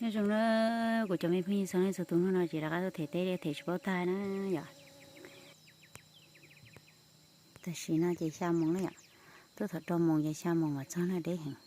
Nyob zoo na, kuv cov me phooj ywg txhua leej txhua tus, hnub no ces rov qab tuaj them teb, them tsis paub tag na yom. Tam sim no ces xya moos na yom, tuaj thaum rau moos ces xya moos mas txog na, deb heev.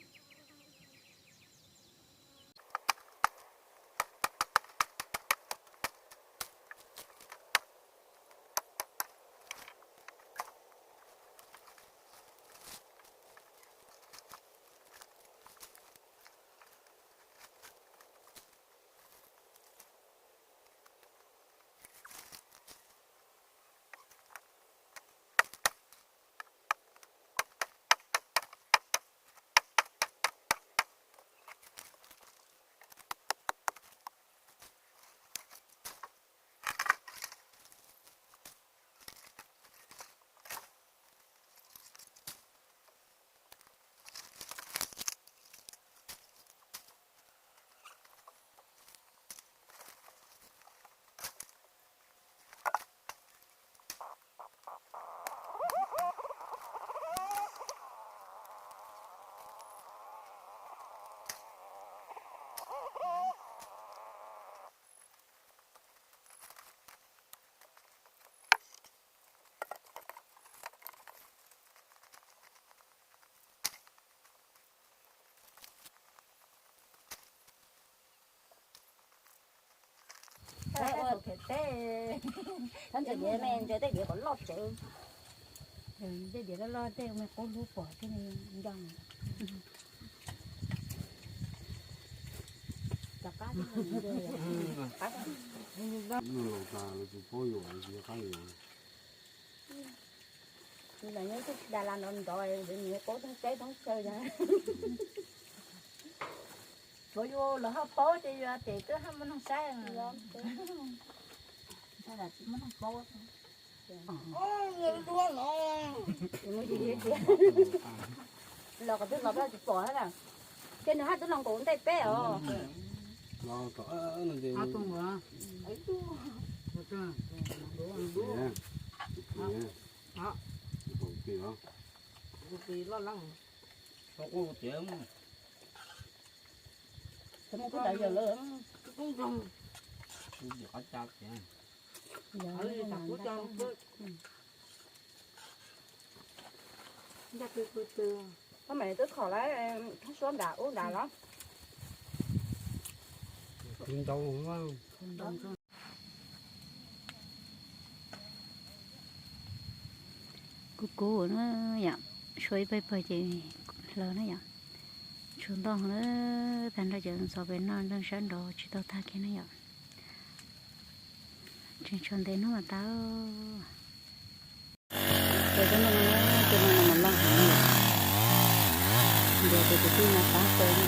Ua them teb, thab ntses diav me ntses tej diav kom loj tsev. Tej diav loj loj tej me qub hlub pom thiab nco. Rov qab, qab. Los tas los tsis paub yuav tsis qab yuav. Nws nyob twb tsis da la nrov nrov, nws paub thoob teb thoob chaw. Tsuav yus lawv ho paub ces yus ces twb haj muaj neeg saib. Muaj neeg paub. Los qhov twg los tsis pom thiab na. Ces nws haj twb los nkaus ntej peb os. Loj leej. Mus kuj dav yawm lawm. Kuj nroog. Kuv qab cab tiag. Koj mam li twb khom lawm, suab nram ub nram los. Kub kub na yom, suab ib pawg pawg ces hlaws na yom. Tshuav ntoo na, tag nrho cov ntxhov pem no ntoo sab nraud tsis tau tag kiag na yom. Tseem tshuav ntev hnub mas tag. Ces cov no, cov no mas loj heev na yom. Ntiav ces kwv tij no tab xwb na.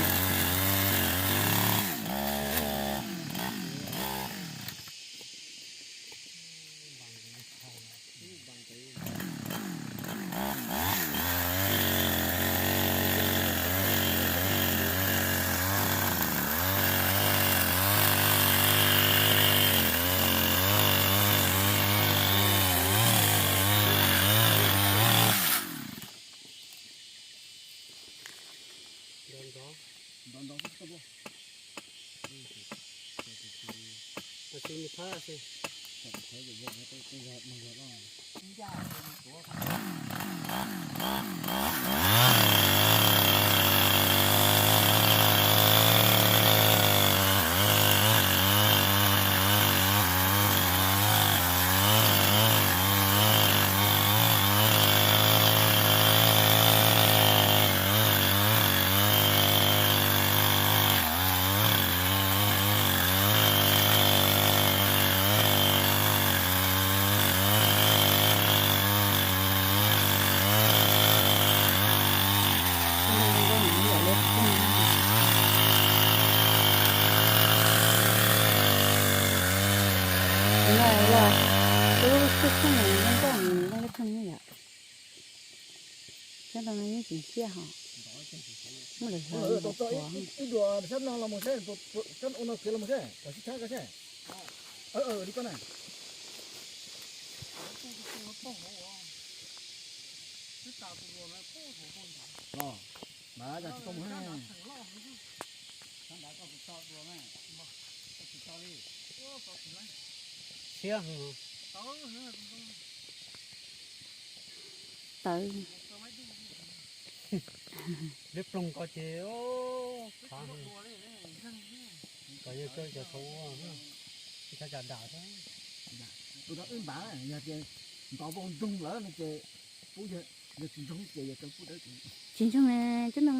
Lub xwb xwb no zoo nkauj, zoo nkauj lub pheej yom. Sab tau no yeej tsis ciaj hos. Muaj lwm ib duas sab no los mus seb, sab ua no kev los mus seb, kom sib tshab ko seb. Li koj na. Los, mas yog tsis tau mus. Siab heev. Tawv. Liab ploog ko ces khav heev. Kom yog cov thaum ub, ib thaj tsam dam xwb. Tus no wb npav, yog tias nto vau ntsoog lawm no ces pub, yog tsis ntsoog ces yog kawg pub dawb. Tsis ntsoog, cov ntoo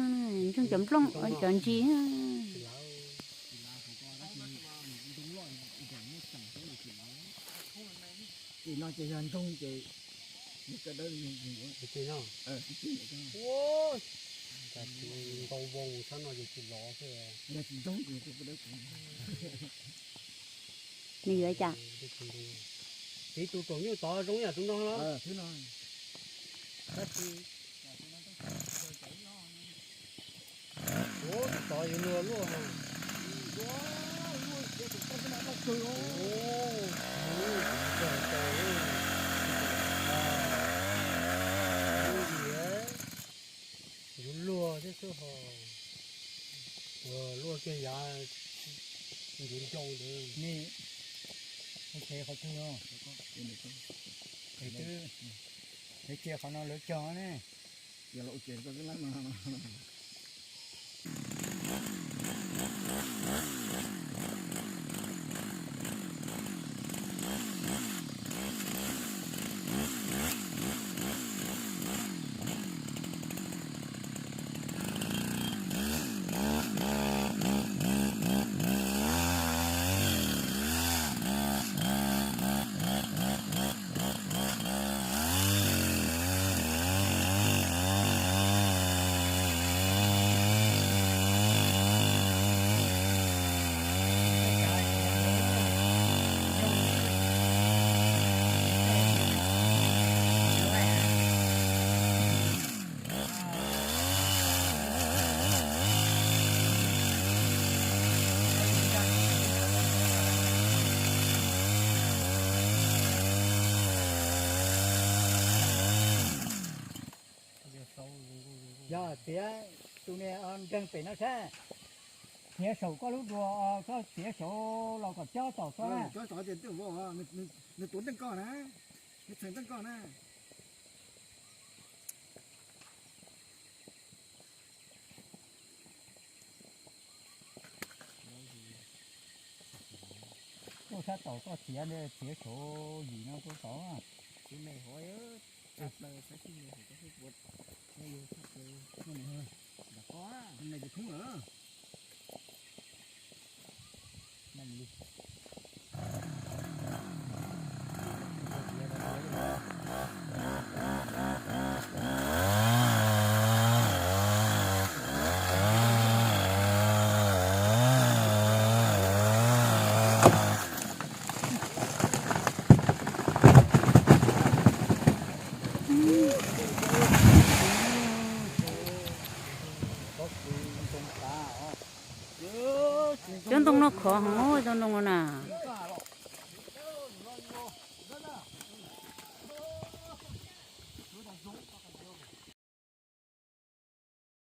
ntsoog cov nplooj, cov ntsis. Ces no ces yog ntsoog ces nws kawg dawb. Ces no, ntau vau tshab no ces tsis lov xwb. Yog tsis ntsoog ces kawg pub dawb. Nws yuav cas? Txiv tus tsaus nyuj tod zoo yam tus no los? Tab sis tus tod yuav luag luaj. Yuav luag thiab xwb ho. Luag kiag yav ncuv ncoo ntawd. Ua qhov twg? Twb cia qhov no lawv cog ne. Yog tias tus niag nreeg pem no saib, txiav saum koj lub dua, koj txiav saum los kom cob tom koj na. Nws tuav nteej koj na, nws txheem nteej koj na. Tuaj sab tom koj txiav, txiav saum yim no tuaj tom. Cov ntoo no khov heev, cov ntoo no na.